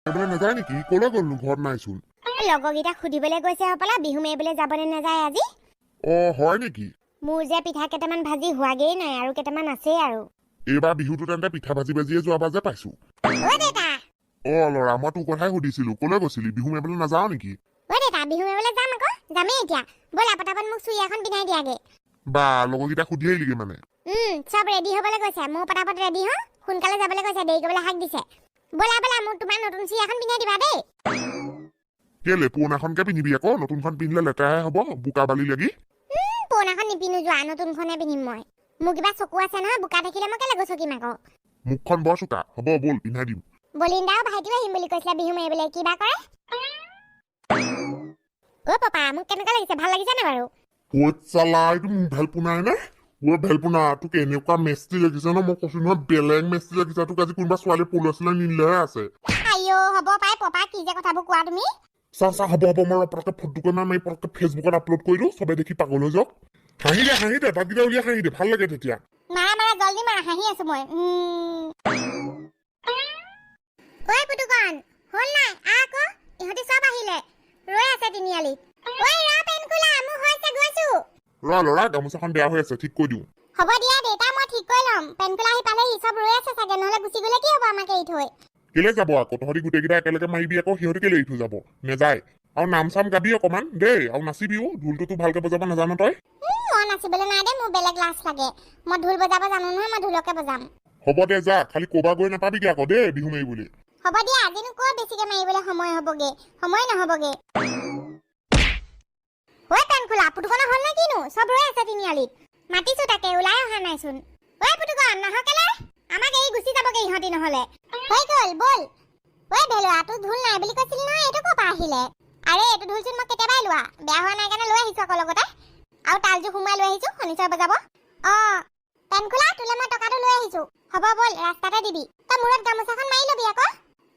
মাৰিবলৈ নাযায় নেকি? ক'লৈ গ'লনো? ঘৰত নাইচোন। লগৰকেইটাক সুধিবলৈ গৈছে হ'বলা, বিহু মাৰিবলৈ যাবনে নাযায় আজি। অ, হয় নেকি? মোৰ যে পিঠা কেইটামান ভাজি হোৱাগেই নাই, আৰু কেইটামান আছেই আৰু। এইবাৰ বিহুটো তেন্তে পিঠা ভাজি ভাজিয়ে যোৱাবা যে পাইছো। অ দেউতা। অ ল'ৰা, মই তোৰ কথাই সুধিছিলো, ক'লৈ গৈছিলি? বিহু মাৰিবলৈ নাযাও নেকি? অ দেউতা, বিহু মাৰিবলৈ যাম আকৌ, যামেই এতিয়া। ব'লা, পটাপট মোক চুৰিয়াখন পিন্ধাই দিয়াগে। বা, লগৰকেইটাক সুধি আহিলিগে মানে? চব ৰেডি হ'বলৈ কৈছে, ময়ো পটাপট ৰেডি হওঁ। সোনকালে যাবলৈ কৈছে, দেৰি কৰিবলৈ হাক দিছে। ব'লা ব'লা, মোক তোমাৰ নতুন চুৰিয়াখন পিন্ধাই দিবা দেই। কেলে, পুৰণাখনকে পিন্ধিবি আকৌ, নতুনখন পিন্ধিলে লেতেৰাহে হ'ব বোকা বালি লাগি। পুৰণাখন নিপিন্ধো যোৱা, নতুনখনে পিন্ধিম মই। মোৰ কিবা চকু আছে নহয়? বোকা দেখিলে মই কেলে গছকিম আকৌ? মুখখন বৰ চোকা। হ'ব, ব'ল, পিন্ধাই দিম। বলিন্দাও ভাইটিও আহিম বুলি কৈছিলে বিহু মাৰিবলৈ, কিবা কৰে। অ পাপা, মোক কেনেকুৱা লাগিছে? ভাল লাগিছে নে বাৰু? ঐ চালা, এইটো মোৰ ভেলপোনাই নে? ঐ ভেলপোনা, তোক এনেকুৱা মেস্তি লাগিছে ন, মই কৈছো নহয়, বেলেগ মেস্তি লাগিছে তোক। আজি কোনোবা ছোৱালীয়ে পলুৱাই নিলেহে আছে। আইঅ, হ'ব পাই পপা, কি যে কথাবোৰ কোৱা তুমি। চা চা, হ'ব হ'ব, মই পটককে ফটো কৰি মাৰি পটককে ফেচবুকত আপলোড কৰি দিওঁ, চবে দেখি পাগল হৈ যাওক। হাঁহি দে, হাঁহি দে, দাঁতকেইটা উলিয়াই হাঁহি দে, ভাল লাগে তেতিয়া। মাৰা মাৰা, জল্দি মাৰা, হাঁহি আছো মই। ঐ পুতুকণ, হ'ল নাই? আহ আকৌ, ইহঁতি চব আহিলে, ৰৈ আছে তিনিআলিত। ঐ ৰ পেনকুলা, মোৰ হৈছে, গৈছো। ৰ ল'ৰা, গামোচাখন বেয়া হৈ আছে, ঠিক কৰি দিওঁ। হ'ব দিয়া দেউতা, মই ঠিক কৰি ল'ম। পেনকুলা আহি পালেহি, চব ৰৈ আছে চাগে, নহ'লে গুচি গ'লে কি হ'ব আমাক এৰি থৈ? কেলে যাব আকৌ? তহঁতি গোটেইকেইটা একেলগে মাৰিবি আকৌ, সিহঁতি কেলে এৰি থৈ যাব? নেযায়। আৰু নাম চাম গাবি অকমান দেই, আৰু নাচিবিও। ঢোলটোতো ভালকে বজাব নাজান তই। মই নাচিবলৈ নাই দেই, মোৰ বেলেগ লাজ লাগে। মই ঢোল বজাব জানো নহয়, মই ঢোলকে বজাম। হ'ব দে যা, খালি ক'বা গৈ নাপাবিগে আকৌ দেই বিহু মাৰি বুলি। হ'ব দিয়া, আজিনো ক'ত বেছিকে মাৰিবলৈ সময় হ'বগে, সময় নহ'বগে। ঐ পেনখোলা, পুতুকনৰ হ'ল নে কিনো? চব ৰৈ আছে তিনিআলিত, মাতিছো তাকে, ওলাই অহা নাইচোন। ঐ পুতুকন, নাহ কেলে? আমাক এৰি গুচি যাবগে ইহঁতি নহ'লে। হৈ গ'ল, ব'ল। ঐ ভেলুৱা, তোৰ ঢোল নাই বুলি কৈছিলি নহয়, এইটো ক'ৰ পৰা আহিলে? আৰে, এইটো ঢোলচোন মই কেতিয়াবাই লোৱা, বেয়া হোৱা নাই কাৰণে লৈ আহিছো আকৌ লগতে। আৰু তালযোৰ সোমোৱাই লৈ আহিছো, শনিচৰ বজাব। অ পেনখোলা, তোলে মই টকাটো লৈ আহিছো। হ'ব, ব'ল, ৰাস্তাতে দিবি। তই মূৰত গামোচাখন মাৰি ল'বি আকৌ।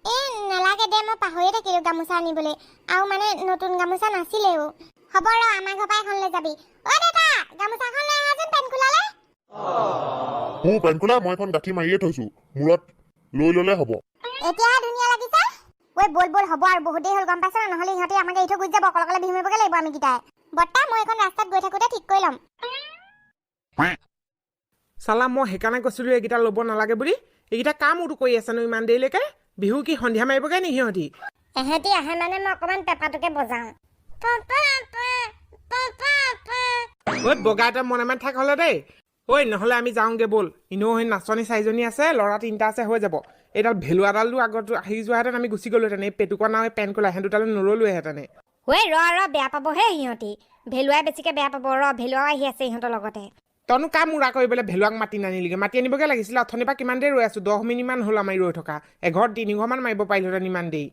এই নালাগে দে, মই পাহৰিয়ে থাকিলো গামোচা আনিবলৈ, আৰু মানে নতুন গামোচা নাছিলেও। হ'ব ৰ, আমাৰ ঘৰৰ পৰা এখন লৈ যাবি। অ দেউতা, গামোচাখন লৈ আহাচোন পেনখোলালে। হু পেনখোলা, মই এখন গাঁঠি মাৰিয়ে থৈছো, মূৰত লৈ ল'লে হ'ব। এতিয়াহে ধুনীয়া লাগিছে। ঐ ব'ল ব'ল, হ'ব আৰু, বহুত দেৰি হ'ল, গম পাইছ না? নহ'লে ইহঁতে আমাক এৰি থৈ গুচি যাব, অকলে অকলে বিহু মাৰিবগৈ লাগিব আমি কেইটাই। বৰ্তা, মই এখন ৰাস্তাত গৈ থাকোঁতে ঠিক কৰি ল'ম। চালা, মই সেইকাৰণে কৈছিলোঁ এইকেইটা ল'ব নালাগে বুলি। এইকেইটা কাম উটো কৰি আছেনো ইমান দেৰিলৈকে? বিহু কি সন্ধিয়া মাৰিবগৈ নি সিহঁতি? এহেঁতি আহে মানে মই অকণমান পেপাটোকে বজাওঁ। ঐ বগা, এটা মনে মনে থাক হ'লে দেই। ঐ, নহ'লে আমি যাওঁগে ব'ল। এনেও সেই নাচনী চাৰিজনী আছে, ল'ৰা তিনিটা আছে, হৈ যাব। এইডাল ভেলুৱাডালো আগত আহি যোৱাহেঁতেন আমি গুচি গ'লোহেঁতেন। এই পেটুকন আৰু এই পেন কোলা, সিহঁত দুটালৈ নৰলোৱেহেঁতেনে। ঐ ৰ ৰ, বেয়া পাবহে সিহঁতি, ভেলুৱাই বেছিকে বেয়া পাব। ৰ, ভেলুৱাও আহি আছে ইহঁতৰ লগতে। তইনো কাম মূৰা কৰিবলৈ ভেলুৱাক মাতি নানিলিগে? মাতি আনিবগৈ লাগিছিলে। অথনিৰ পৰা কিমান দেৰি ৰৈ আছোঁ, 10 মিনিটমান হ'ল আমাৰ ৰৈ থকা। এঘৰ তিনিঘৰমান মাৰিব পাৰিলোহেঁতেন ইমান দেৰি।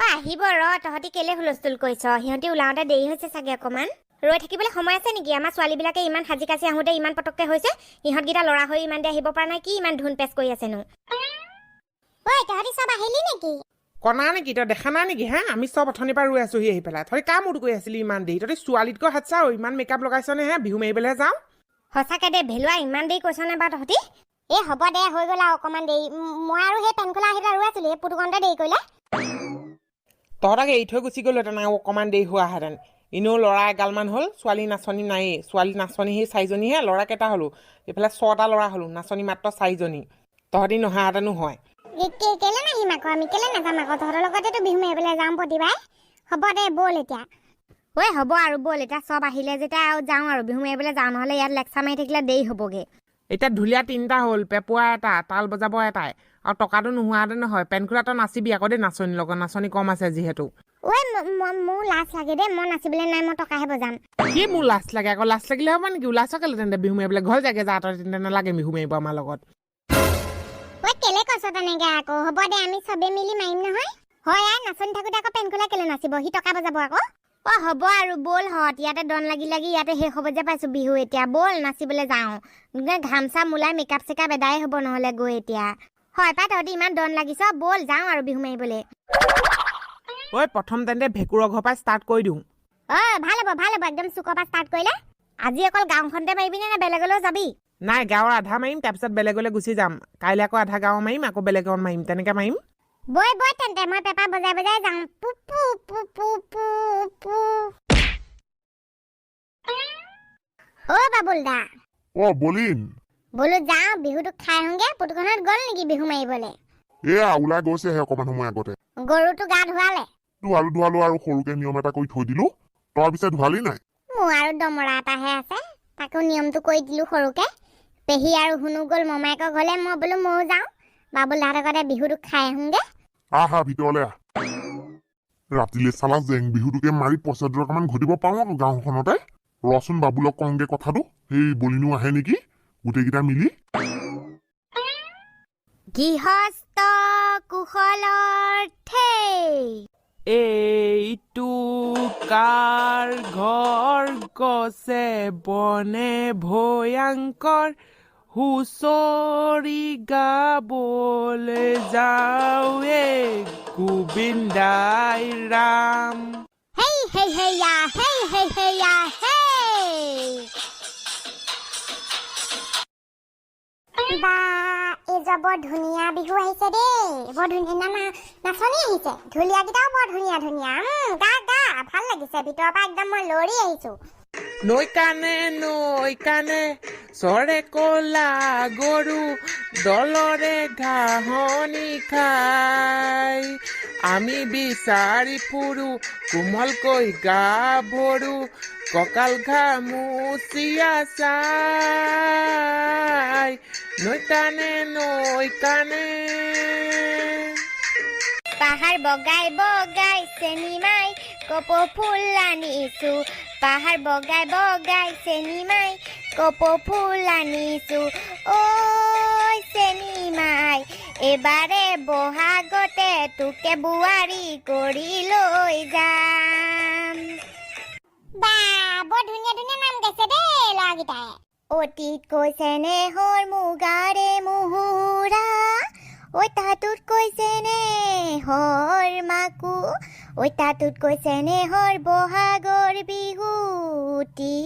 অ আহিব ৰ, তহঁতি কেলে হুলস্থুল কৰিছ? সিহঁতি ওলাওঁতে দেৰি হৈছে চাগে অকণমান। ৰৈ থাকিবলৈ সময় আছে নেকি? আমাৰ ছোৱালীবিলাকে ইমান সাজি কাচি আহোঁতে ইমান পটককৈ হৈছে, ইহঁতকেইটা ল'ৰা হৈ ইমান দেৰি আহিব পৰা নাই। কি ইমান ধুন পেচ কৰি আছেনো? ঐ, তহঁতি চব আহিলি নেকি? কণা নেকি তই? দেখা নাই নেকি? হা, আমি চব অথনিৰ পৰা ৰৈ আছোহি আহি পেলাই। তহঁতি কাম উটো কৰি আছিলি ইমান দেৰি? তহঁতি ছোৱালীতকৈ হাত চাও, ইমান মেকআপ লগাইছনে? হে, বিহু মাৰিবলৈহে যাওঁ। সঁচাকে দে ভেলুৱা, ইমান দেৰি কৈছনে বাৰু তহঁতি? এই হ'ব দে, হৈ গ'ল আৰু অকণমান দেৰি। মই আৰু সেই পেন খোলা আহি পেলাই ৰৈ আছিলো, এই পুতুকণতে দেৰি কৰিলে। তহঁতক এৰি থৈ গুচি গ'লোহেঁতেন আৰু অকণমান দেৰি হোৱাহেঁতেন। এনেও ল'ৰা এগালমান হ'ল, ছোৱালী নাচনী নায়েই। ছোৱালী নাচনী সেই চাৰিজনীহে, ল'ৰা কেইটা হ'লো? এইফালে ছটা ল'ৰা হ'লো, নাচনী মাত্ৰ চাৰিজনী। তহঁতি নহাহেঁতেনো হয়। কেলে নাহিম আকৌ আমি, কেলে নাযাম আকৌ? তহঁতৰ লগতেতো বিহু মাৰিবলৈ যাওঁ প্ৰতিবাৰে। হ'ব দে, ব'ল এতিয়া। ঐ হ'ব আৰু, ব'ল এতিয়া, চব আহিলে যেতিয়া আৰু যাওঁ আৰু বিহু মাৰিবলৈ যাওঁ, নহ'লে ইয়াত লেকচাৰ মাৰি থাকিলে দেৰি হ'বগৈ। এতিয়া ঢুলীয়া তিনিটা হ'ল, পেপুৱা এটা, তাল বজাব এটাই, আৰু টকাটো নোহোৱাহেঁতেন নহয়। পেন খোলা, তই নাচিবি আকৌ দেই নাচনীৰ লগত, নাচনী কম আছে যিহেতু। ঐ মোৰ লাজ লাগে দেই, মই নাচিবলৈ নাই, মই টকাহে বজাম। কি মোৰ লাজ লাগে আকৌ? লাজ লাগিলে হ'ব নেকি? ওলাইছ কেলে তেন্তে বিহু মাৰিবলৈ? ঘৰ যাগে যা তই তেন্তে, নালাগে বিহু মাৰিব আমাৰ লগত। ঐ, কেলে কৈছ তেনেকে আকৌ? হ'ব দে, আমি চবে মিলি মাৰিম নহয়। হয় আই, নাচনী থাকোঁতে আকৌ পেন খোলা কেলে নাচিব? সি টকা বজাব আকৌ। অ হ'ব আৰু, ব'ল হত, ইয়াতে দন লাগি লাগি ইয়াতে শেষ হ'ব যে পাইছোঁ বিহু। এতিয়া ব'ল, নাচিবলৈ যাওঁ। ঘাম চাম ওলাই মেকআপ চেকআপ এদাই হ'ব নহ'লে গৈ এতিয়া। হয় পাই, তহঁতি ইমান দন লাগিছ, ব'ল যাওঁ আৰু বিহু মাৰিবলৈ। ঐ, প্ৰথম তেন্তে ভেঁকুৰৰ ঘৰৰ পৰা ষ্টাৰ্ট কৰি দিওঁ। অ ভাল হ'ব, ভাল হ'ব, একদম চুকৰ পৰা ষ্টাৰ্ট কৰিলে। আজি অকল গাঁওখনতে মাৰিবি নে বেলেগলৈও যাবি? নাই, গাঁৱৰ আধা মাৰিম, তাৰপিছত বেলেগলৈ গুচি যাম। কাইলৈ আকৌ আধা গাঁৱৰ মাৰিম, আকৌ বেলেগত মাৰিম, তেনেকৈ মাৰিম। বৈ বৈ তেন্তে, মই পেপা বজাই বজাই যাওঁ। পু পু পু পু পু পু। অ বাবুল দা। অ বলিন। বোলো যাওঁ, বিহুটো খাই আহোঁগে। পুতুকণত গ'ল নেকি বিহু মাৰিবলৈ? এয়া ওলাই গৈছেহে অকণমান সময় আগতে। গৰুটো গা ধুৱালে? ধুৱালো ধুৱালো, আৰু সৰুকে নিয়ম এটা কৰি থৈ দিলো। তই পিছে ধুৱালি নাই? মোৰ আৰু দমৰা এটাহে আছে, তাকো নিয়মটো কৰি দিলো সৰুকে। পেহী আৰু শুনো গ'ল মমায়েকৰ ঘৰলে, মই বোলো ময়ো যাওঁ, বাবুল দাহঁতৰ ঘৰতে বিহুটো খাই আহোঁগে। আহা, ভিতৰলে আহ। ৰাতিলে চালা জেং বিহুটোকে মাৰি পইচা দুটকামান ঘটিব পাৰোঁ আকৌ গাঁওখনতে। ৰচোন, বাবুলক কওঁগে কথাটো, সেই বলিনো আহে নেকি, গোটেইকেইটা মিলি। গৃহস্থ কুশলাৰ্থে। এইটো কাৰ ঘৰ, গছে বনে ভয়ংকৰ, হুঁচৰি গাবলৈ যাওঁৱে গোবিন্দাই ৰাম। হেই হেই হেইয়া, হেই হেই হেইয়া হেই। বা, এই বৰ ধুনীয়া বিহু আহিছে দেই, বৰ ধুনীয়া না নাচনী আহিছে, ঢুলীয়াকেইটাও বৰ ধুনীয়া ধুনীয়া। গা গা ভাল লাগিছে, ভিতৰৰ পৰা একদম মই লৰি আহিছো। নৈ কাণে নৈ কাণে চৰে কলা গৰু, দলৰে ঘাঁহনি খাই, আমি বিচাৰি ফুৰো কোমলকৈ গাভৰু, কঁকাল ঘামুচিয়া চাই, নৈ কাণে নৈ কাণে। পাহাৰ বগাই বগাই চেনিমাই কপৌ ফুল আনিছো, পাহাৰ বগাই বগাই চেনিমাই কপৌ ফুল আনিছো। ঐ চেনিমাই, এবাৰে বহাগতে তোকে বোৱাৰী কৰি লৈ যাম। বা, বৰ ধুনীয়া ধুনীয়া নাম গাইছে দেই ল'ৰাকেইটাই। অতীত কৈছে নেহৰ মুগাৰে মুহুৰা, ঐ তাঁতুত কৈছে নেহৰ মাকো, ঐ তাঁতুত কৈছে নেহৰ বহাগৰ বিহুটি,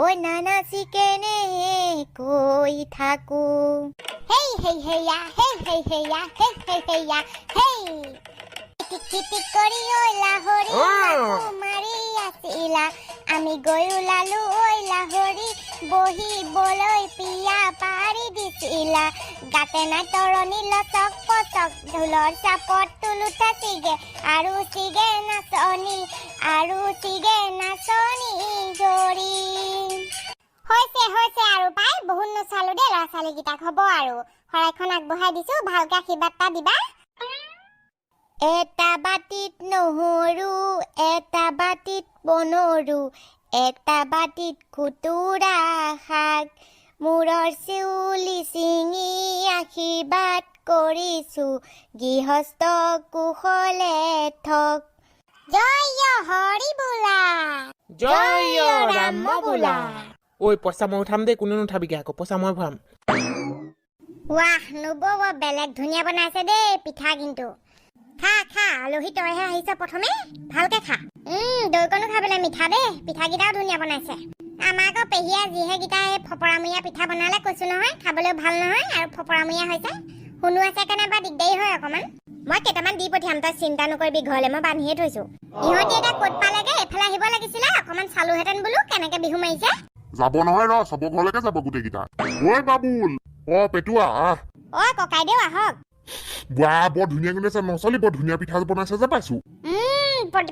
ঐ নানাচি কেনে কৈ থাকো। হেই হেই হেইয়া, হেই হেই হেইয়া, হেই হেই হেইয়া হেই। টিক টিক কৰি ঐ লাহৰি মাকো মাৰি আছিলা, আমি গৈ ওলালো ঐ লাহৰি, বহিবলৈ পিয়া পাৰি দিছিলা। গাতে নাই তৰণি লচক পচক, ঢোলৰ চাপত তুলোঠা ছিগে, আৰু ছিগে নাচনী, আৰু ছিগে নাচনী জৰি। হৈছে হৈছে আৰু পাই, বহুত নচালো দেই ল'ৰা ছোৱালীকেইটাক, হ'ব আৰু। শৰাইখন আগবঢ়াই দিছো, ভালকে আশীৰ্বাদ এটা দিবা। এটা বাতিত নহৰু, এটা বাতিত বনৰু, এটা বাতিত খুতুৰা শাক, মূৰৰ চিউলি ছিঙি আশীৰ্বাদ কৰিছো, গৃহস্থ কুশলে থক। জয় হৰি বোলা, জয় ৰাম বোলা। ঐ, পইচা মই উঠাম দেই, কোনেও নুঠাবিগে আকৌ, পইচা মই ভৰাম। ৱাহ নবৌ, বৰ বেলেগ ধুনীয়া বনাইছে দেই পিঠা কিন্তু। খা খা, আলহী তইহে আহিছ প্ৰথমে, ভালকে খা। দৈকণো খাবলৈ মিঠা দেই, পিঠাকেইটাও ধুনীয়া বনাইছে। আমাৰ আকৌ পেহীয়ে যিহে কেইটা এই ফপৰামূৰীয়া পিঠা বনালে, কৈছো নহয়, খাবলৈও ভাল নহয় আৰু ফপৰামূৰীয়া হৈছে। শুনো আছে কাৰণে বা দিগদাৰী হয় অকণমান। মই কেইটামান দি পঠিয়াম, তই চিন্তা নকৰিবি, ঘৰলৈ মই বান্ধিয়ে থৈছো। ইহঁতি এতিয়া ক'ত পালেগে, এইফালে আহিব লাগিছিলে, অকণমান চালোহেঁতেন বোলো কেনেকে বিহু মাৰিছে। যাব নহয় ৰ, চবৰ ঘৰলৈকে যাব গোটেইকেইটা। ঐ বাবুল, অ পেটুৱা আহ। ঐ ককাইদেউ আহক। বাহ, বৰ ধুনীয়া বনাইছে নচলি, বৰ ধুনীয়া পিঠা বনাইছে যে পাইছো।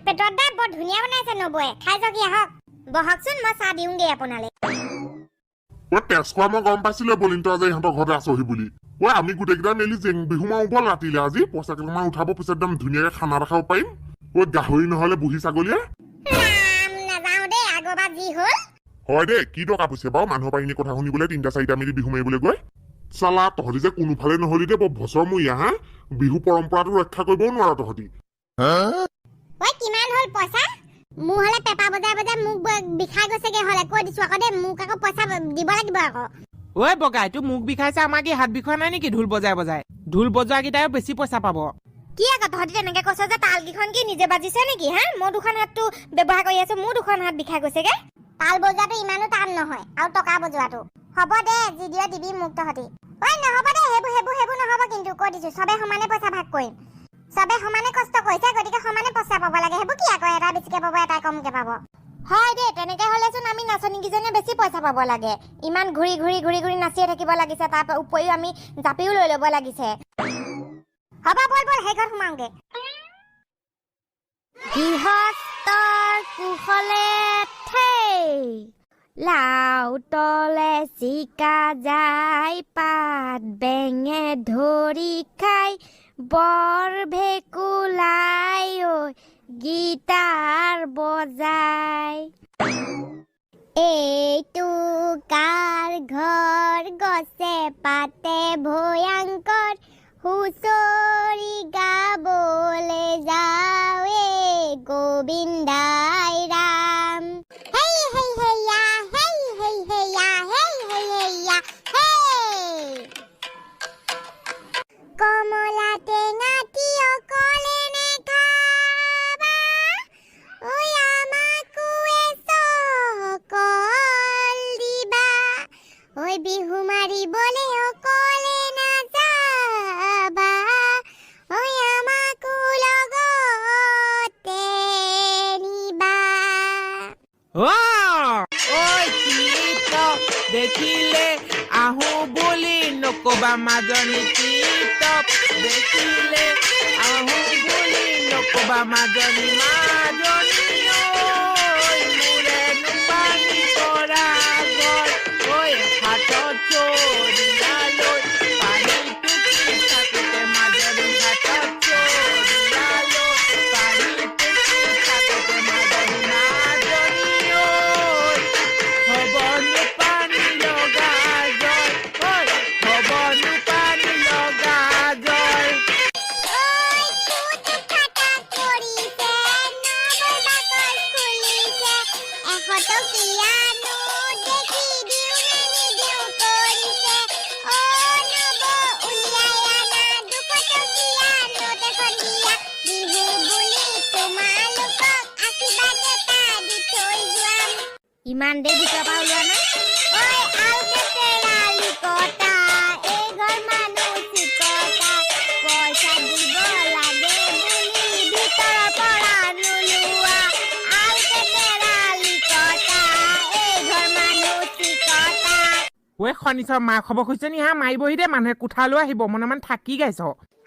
পেটুৱা দা বৰ ধুনীয়া বনাইছে নবৌয়ে, খাই যাওকহি আহক। বহকচোন, মই চাহ দিওঁগে আপোনালৈ। ঐ তেজ খোৱা, মই গম পাইছিলো বলিন তই যে ইহঁতৰ ঘৰতে আছহি বুলি। ঐ আমি গোটেইকেইটা মিলি জেং বিহু মাৰো ব'ল ৰাতিলে, আজি পইচা কেইটামান উঠাব, পিছত একদম ধুনীয়াকে খানা এটা খাব পাৰিম। ঐ গাহৰি নহ'লে বুঢ়ী ছাগলীয়ে। ৰাম, নাযাওঁ দেই, আগৰবাৰ যি হ'ল। হয় দেই, কি দৰকাৰ পৰিছে বাৰু মানুহৰ পৰা এনেই কথা শুনিবলৈ, তিনিটা চাৰিটা মিলি বিহু মাৰিবলৈ গৈ। চালা তহঁতি যে কোনোফালে নহলি দেই, বৰ ভচৰমূৰীয়া হা, বিহু পৰম্পৰাটো ৰক্ষা কৰিবও নোৱাৰ তহঁতি। ঐ কিমান হ'ল পইচা? মোৰ হ'লে পেপা বজাই বজাই মোক বিষাই গৈছেগে হ'লে, কৈ দিছো আকৌ দেই, মোক আকৌ পইচা দিব লাগিব আকৌ। ঐ বগাই, তোৰ মোক বিষাইছে, আমাৰ কি হাত বিষোৱা নাই নেকি ঢোল বজাই বজাই? ঢোল বজোৱাকেইটাইও বেছি পইচা পাব। কি আকৌ তহঁতি তেনেকে কৈছ যে, তালকেইখন কি নিজে বাজিছে নেকি হা? মই দুখন হাতটো ব্যৱহাৰ কৰি আছো, মোৰ দুখন হাত বিষাই গৈছেগে। তাল বজোৱাটো ইমানো টান নহয় আৰু টকা বজোৱাটো। হ'ব দে, যি দিয় দিবি মোক তহঁতি। ঐ নহ'ব দে, সেইবোৰ সেইবোৰ সেইবোৰ নহ'ব কিন্তু, কৈ দিছো, চবে সমানে পইচা ভাগ কৰিম। চবে সমানে কষ্ট কৰিছে, গতিকে সমানে পইচা পাব লাগে। সেইবোৰ কি আকৌ এটা বেছিকে পাব, এটাই কমকে পাব? হয় দেই, তেনেকে হ'লেচোন আমি নাচনীকেইজনীয়ে বেছি পইচা পাব লাগে। ইমান ঘূৰি ঘূৰি ঘূৰি ঘূৰি নাচিয়ে থাকিব লাগিছে, তাৰ উপৰিও আমি জাপিও লৈ ল'ব লাগিছে। হ'ব, ব'ল ব'ল, সেই ঘৰত সোমাওঁগে। গৃহস্থৰ কুশলে থেই, লাও তলে চিকা যায়, পাত বেঙে ধৰি খাই, বৰ ভেকুলাই ঐ গীটাৰ বজাই। এইটো কাৰ ঘৰ, গছে পাতে ভয়ংকৰ, হুঁচৰি গাবলৈ যাৱে গোবিন্দাই ৰাম। হেই হেই হেইয়া, হেই হেই হেইয়া, হেই হেই হেইয়া হেই। কমলা টেঙাটি অকলে নেখাবা ঐ, আমাকো এচকল দিবা ঐ। বিহু মাৰিবলে অকলে নাযাবা ঐ, আমাকো লগতে নিবা। ঐ টিপ দেখিলে আহো বুলি নকবা মাজনী, টিপ দেখিলে আহো বুলি নকবা মাজনী। মাজনী ঐ, মোৰেনো পানী পৰা ঘৰ ঐ, হাতত চৰিয়া লৈ পানী টুকি থাকোতে, মাজনী হাতত চৰিয়া লৈ পানী টুকি থাকোতে, মাজনী মাজনী ঐ, হ'বনো পানী লগা জ্বৰ ঐ, হ'বনো পানী লগা জ্বৰ। ঐ কুটু খাটা কৰিছে, নবৈ বাকচ খুলিছে, 100 টকীয়া নোট দেখি দিওঁ নে নিদিওঁ কৰিছে। অ নবৌ, উলিয়াই আনা 200 টকীয়া নোট এখন দিয়া, বিহু বুলি তোমালোকক আশীৰ্বাদ এটা দি থৈ যোৱা। ইমান দেৰি ভিতৰৰ পৰা ওলোৱা নাই। ঐ আলকেতেৰা লিকতা, এই ঘৰ মানুহ চিকতা, পইচা দিব লাগে বুলি ভিতৰৰ পৰা নোলোৱা। আলকেতেৰা লিকতা, এই ঘৰ মানুহ চিকতা। ঐ খনিচৰ, মাৰ খবৰ খুজিছে নি হা? মাৰিবহি দে মানুহে, কোঠালৈ আহিব। মনে মনে থাকি গাইছ।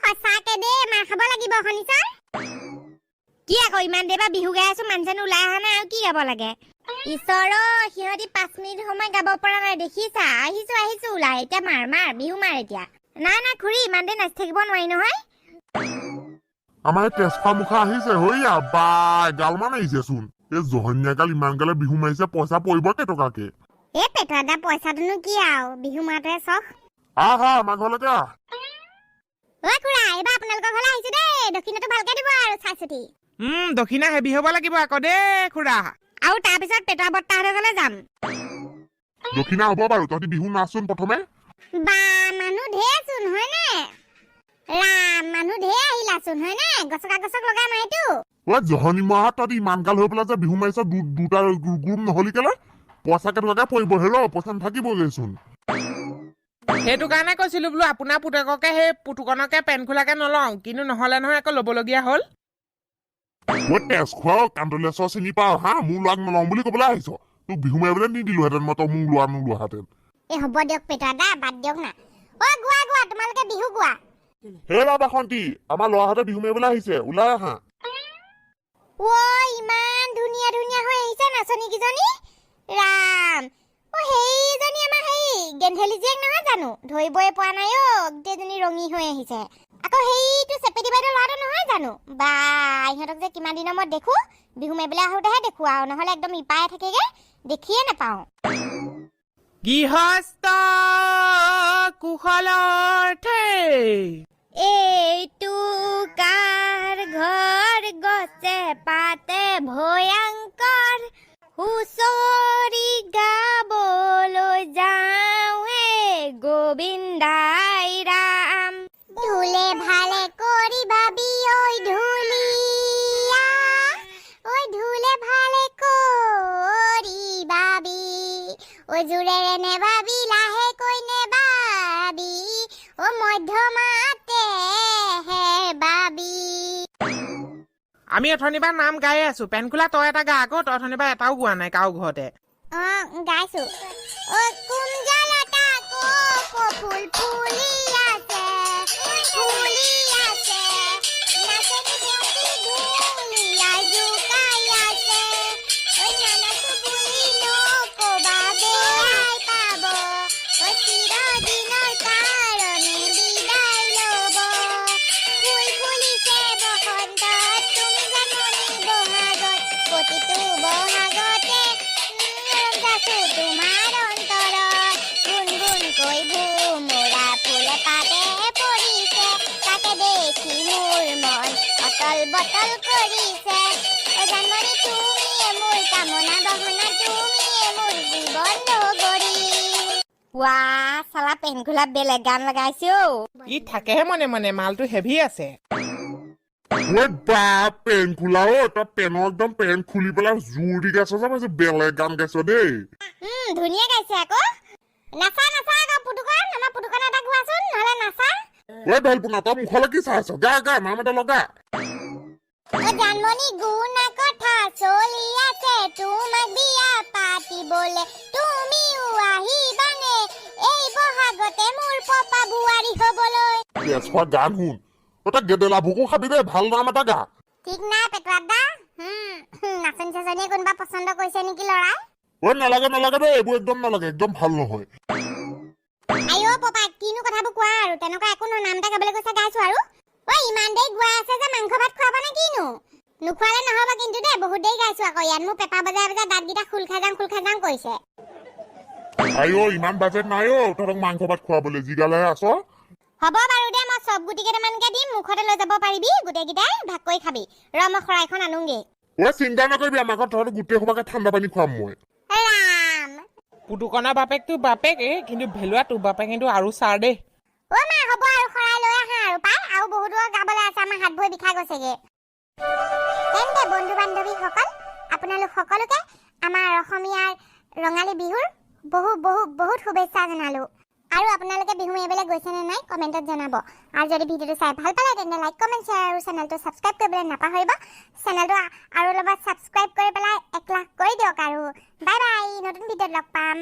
সঁচাকে দেই, মাৰ খাব লাগিব শনিচৰ। কি আকৌ ইমান দেৰি পৰা বিহু গাই আছো, মানুহ ওলাই অহা নাই, আৰু কি গাব লাগে? ঈশ্বৰ, সিহঁতি 5 মিনিট সময় গাব পৰা নাই দেখিছা। আহিছো আহিছো ওলাই, এতিয়া মাৰ মাৰ, বিহু মাৰ এতিয়া। নাই নাই খুৰী, ইমান দেৰি নাচি থাকিব নোৱাৰি নহয়। আমাৰ এই তেজখোৱা মুখা আহিছে হৈয়া। বা, এগালমান আহিছে চোন। এই জহনীয়া গাল ইমান গালে বিহু মাৰিছে, পইচা পৰিব কেইটকাকে? এই পেটুৱা দা, পইচাটোনো কি আৰু, বিহু মাৰটোহে চখ। আহ আহ, আমাৰ ঘৰলৈকে আহ। ঐ খুৰা, এইবাৰ আপোনালোকৰ ঘৰলৈ আহিছো দেই, দক্ষিণাটো ভালকে দিব আৰু চাই চিতি। দক্ষিণা হেভি হ'ব লাগিব আকৌ দেই খুৰা। আৰু তাৰপিছত পেটুৱা বৰ্তাহঁতৰ ঘৰলৈ যাম। দক্ষিণা হ'ব বাৰু, তহঁতি বিহু নাচচোন প্ৰথমে। বা, মানুহ ঢেৰচোন হয়নে? ৰাম, মানুহ ঢেৰ আহিলাচোন হয়নে? গছকা গছক লগা নাইতো। ঐ জহনী মহা, তহঁতি ইমান গাল হৈ পেলাই যে বিহু মাৰিছ, দুটা গ্ৰুপ নহলি কেলে? পইচা কেইটকাকে পৰিব হেৰ? পইচা নাথাকিবগৈচোন। সেইটো কাৰণে কৈছিলো বোলো আপোনাৰ পুতেককে, সেই পুতুকনকে পেন খোলাকে নলওঁ, কিন্তু নহ'লে নহয় আকৌ ল'বলগীয়া হ'ল। ঐ তেজ খোৱা, কান্দলীয়া চিনি পাওঁ হা? মোৰ ল'ৰাক নলওঁ বুলি ক'বলৈ আহিছ? তোক বিহু মাৰিবলৈ নিদিলোহেঁতেন মই, তই মোৰ ল'ৰা নোলোৱাহেঁতেন। এই হ'ব দিয়ক পেটুৱা দা, বাদ দিয়ক না। ঐ গোৱা গোৱা, তোমালোকে বিহু গোৱা। হেৰা বাসন্তী, আমাৰ ল'ৰাহঁতে বিহু মাৰিবলৈ আহিছে, ওলাই আহা। ঐ, ইমান ধুনীয়া ধুনীয়া হৈ আহিছে নাচনী কেইজনী, ৰাম। অ সেইজনী আমাৰ সেই গেন্ধেলি জীয়েক নহয় জানো? ধৰিবই পৰা নাই অ, গোটেইজনী ৰঙী হৈ আহিছে। আকৌ সেইটো চেপেটি বাইদেউ ল'ৰাটো নহয় জানো? বা, ইহঁতক যে কিমান দিনৰ মূৰত দেখো, বিহু মাৰিবলৈ আহোঁতেহে দেখো আৰু, নহ'লে একদম ইপাই থাকেগে, দেখিয়ে নাপাওঁ। গৃহস্থ কুশলৰ এইটো কাৰ ঘৰ, গছে পাতে ভয়ংকৰ, হুঁচৰি গাবলৈ যাওঁৱে গোবিন্দাই ৰাম। ঢোলে ভালে কৰি ভাবি ঐ ঢুলীয়া, ঐ ঢোলে ভালে কৰি ভাবি, ঐ জোৰেৰে নেবাবি, লাহেকৈ নেবাবি, অ মধ্যমাতে হে বাবি। আমি অথনিৰ পৰা নাম গায়ে আছো। পেনখোলা, তই এটা গা আকৌ। তই অথনিৰ পৰা এটাও গোৱা নাই কাৰো ঘৰতে। অ, গাইছো। অ কুঞ্জলতা কপৌ ফুল ফুলি আছে, ফুলি আছে, নাচনী ভন্টি ঢুলীয়াই জোকাই আছে। ঐ নানাচো বুলি নকবা, বেয়াই পাব, ঐ চিৰদিনৰ কাৰণে বিদায় ল'ব। ফুল ফুলিছে বসন্তত, তুমি জাননী বহাগত, প্ৰতিটো বহাগতে যাচো তোমাৰ অন্তৰত। গুণগুণকৈ ভোমোৰা ফুল পাতে পৰিছে, তাকে দেখি মোৰ মন অতল বতল কৰিছে। অ জানমণি, তুমিয়ে মোৰ কামনা বাসনা, তুমিয়ে মোৰ জীৱন লগৰী। ৱা চালা, পেনখোলা বেলেগ গান লগাইছো। ই থাকেহে মনে মনে, মালটো হেভি আছে। ঐ বা পেন খোলা, ঐ তই পেনৰ একদম পেন খুলি পেলাই জোৰ দি গাইছ যে, পাইছো বেলেগ গান গাইছ দেই। ধুনীয়া গাইছে আকৌ। নাচা নাচা আকৌ পুতুকন, আমাৰ পুতুকন এটা গোৱাচোন, নহ'লে নাচা। ঐ বেলপোনা, তই মুখলৈ কি চাই আছ? গা গা, নাম এটা লগা। অ জানমণি, গুণা কথা চলি আছে তোমাক বিয়া পাতিবলে, তুমিও আহিবানে এই বহাগতে মোৰ পপা বোৱাৰী হবলৈ? কেঁচুৱা গান শুন, তই গেদেলা ভোকো খাবি দেই। ভাল নাম এটা গা। ঠিক নাই পেটুৱাত দা। নাচনী চাচনীয়ে কোনোবা পচন্দ কৰিছে নেকি ল'ৰাই? ঐ নালাগে নালাগে দেই, এইবোৰ একদম নালাগে, একদম ভাল নহয়। আইঅ পপা, কিনো কথাবোৰ কোৱা আৰু? তেনেকুৱা একো নহয়, নাম এটা গাবলৈ কৈছে, গাইছো আৰু। ঐ ইমান দেৰি গোৱাই আছে যে, মাংস ভাত খুৱাব নে কিনো? নোখোৱালে নহ'ব কিন্তু দেই, বহুত দেৰি গাইছো আকৌ ইয়াত। মোৰ পেপা বজাই বজাই দাঁতকেইটা খোল খাই যাওঁ খোল খাই যাওঁ কৰিছে। আইঅ, ইমান বাজেট নাই অ তহঁতক মাংস ভাত খুৱাবলৈ, যিগালেহে আছ। হ'ব বাৰু দে, মই চব গুটি কেইটামানকে দিম, মুখতে লৈ যাব পাৰিবি, গোটেইকেইটাই ভাগ কৰি খাবি। ৰ, মই শৰাইখন আনোগৈ। ঐ চিন্তা নকৰিবি, আমাৰ ঘৰত তহঁতক গোটেই সোপাকে ঠাণ্ডা পানী খুৱাম মই। ৰাম! পুতুকণৰ বাপেকটো বাপেক এই, কিন্তু ভেলুৱা তোৰ বাপেক কিন্তু আৰু ছাৰ দেই। অ মা, হ'ব আৰু, শৰাই লৈ আহা আৰু পাই, আৰু বহুত গাবলৈ আছে, আমাৰ হাত ভৰি বিষাই গৈছেগে। তেন্তে বন্ধু বান্ধৱীসকল, আপোনালোক সকলোকে আমাৰ অসমীয়াৰ ৰঙালী বিহুৰ বহু বহু বহুত শুভেচ্ছা জনালোঁ। আৰু আপোনালোকে বিহু মাৰিবলৈ গৈছেনে নাই কমেণ্টত জনাব। আৰু যদি ভিডিঅ'টো চাই ভাল পালে, তেন্তে লাইক, কমেণ্ট, শ্বেয়াৰ আৰু চেনেলটো ছাবস্ক্ৰাইব কৰিবলৈ নাপাহৰিব। চেনেলটো আৰু অলপ ছাবস্ক্ৰাইব কৰি পেলাই 1 লাখ কৰি দিয়ক। আৰু বাই বাই, নতুন ভিডিঅ'ত লগ পাম।